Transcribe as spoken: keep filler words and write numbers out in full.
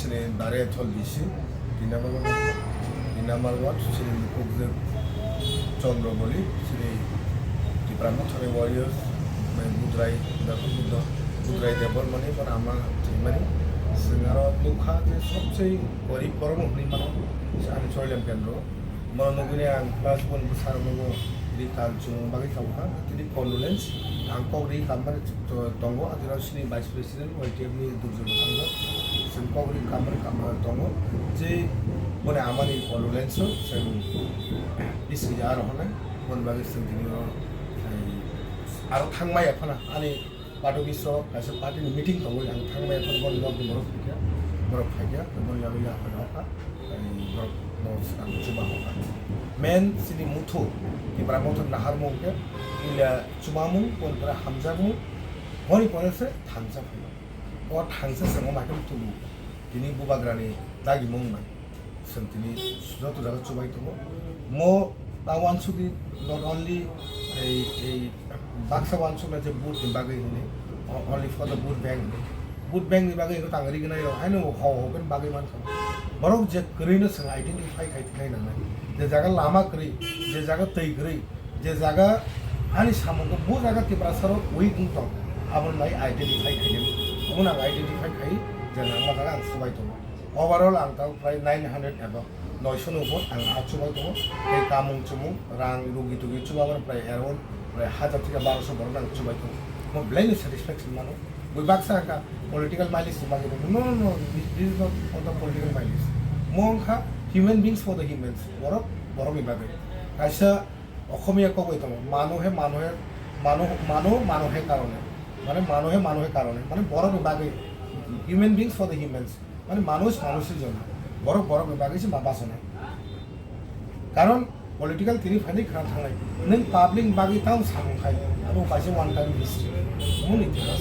Bare Athol D C, tin number ward, tin number ward, Shri Mukukjwk Chandra Bali, Shri Tipra Mothani Warriors, Budrai, Budrai Debbarmani, Ama Thwimani, chwng aro nukha je sobse gorib borok hwnwi mano, ani Choilam Kendro. Bono nugwini ang plus one bwsarokno ri kam chumung bagwi tabukha, tini condolence ang kok ri kammani tongo, adinw sini Vice President Y T F ni durjok thango, chwng kok ri kammani kammani tongo, je boni amani condolence o chwng bisija aro hwnwi, boni bagwi chwng tini aro thangmaya phano ani Party office o kaisa party ni meeting tongwi ang thangmaya phano boni nok ni borok phaikha, borok phaikha, boni yagwi yaphar hokha, borok no ang chuba hokha. Main chini muthu, Tipra Motha naharmung khe, ila chubamung, boni pore hamjakmung, boni pore se thangsa phaio. O thangsa se mo maikhe tubu, tini bubagrani dagimung bai. Chwng tini joto jaga chubai tongo. Mo ta uansukdi, not only ei, ei baksa uansuknai je vote ni bagwi hwnwi, o-, only for the vote bank hwnwi. Vote bank ni bagwi hwnwi tang rignai rok, haino hao hao khe bagwi mankha. Borok je kwrwino chwng identify khai thinai nangnai. Je jaga lama kwrwi, je jaga twi kwrwi, je jaga ani samung khe bo jaga Tiprasa rok weak wng tong, abo nai identify khai nai. Omo nang identify khai je nangma jaga ang chubai tongo. Overall ang tamo prai nine hundred above, noisho ni upor ang ah chubai tongo. Tei kamung chumung, rang, rugi tugi chubamani prai around prai hajar theke barosho borok ang chubai tongo. Mo belai no satisfaction mano. Bui baksa hwnkha political mileage ni bagwi no, no, no, this, this is not for the political mileage. Mo wngkha human beings for the humans, borok, borok ni bagwi. Kaisa Okhomiya kok bai tongo, mano he, mano he, mano, mano, mano he karone. Mane mano he, mano he karone. Mane borok ni bagwi, human beings for the humans. Mane manush manusher jonno. Borok borok ni bagwi se ma bachana. Karon political tini phaini khna thangnai. Nwng public ni bagwi tamo samung khai. Abo kaisa one time history. Omo ni itihas.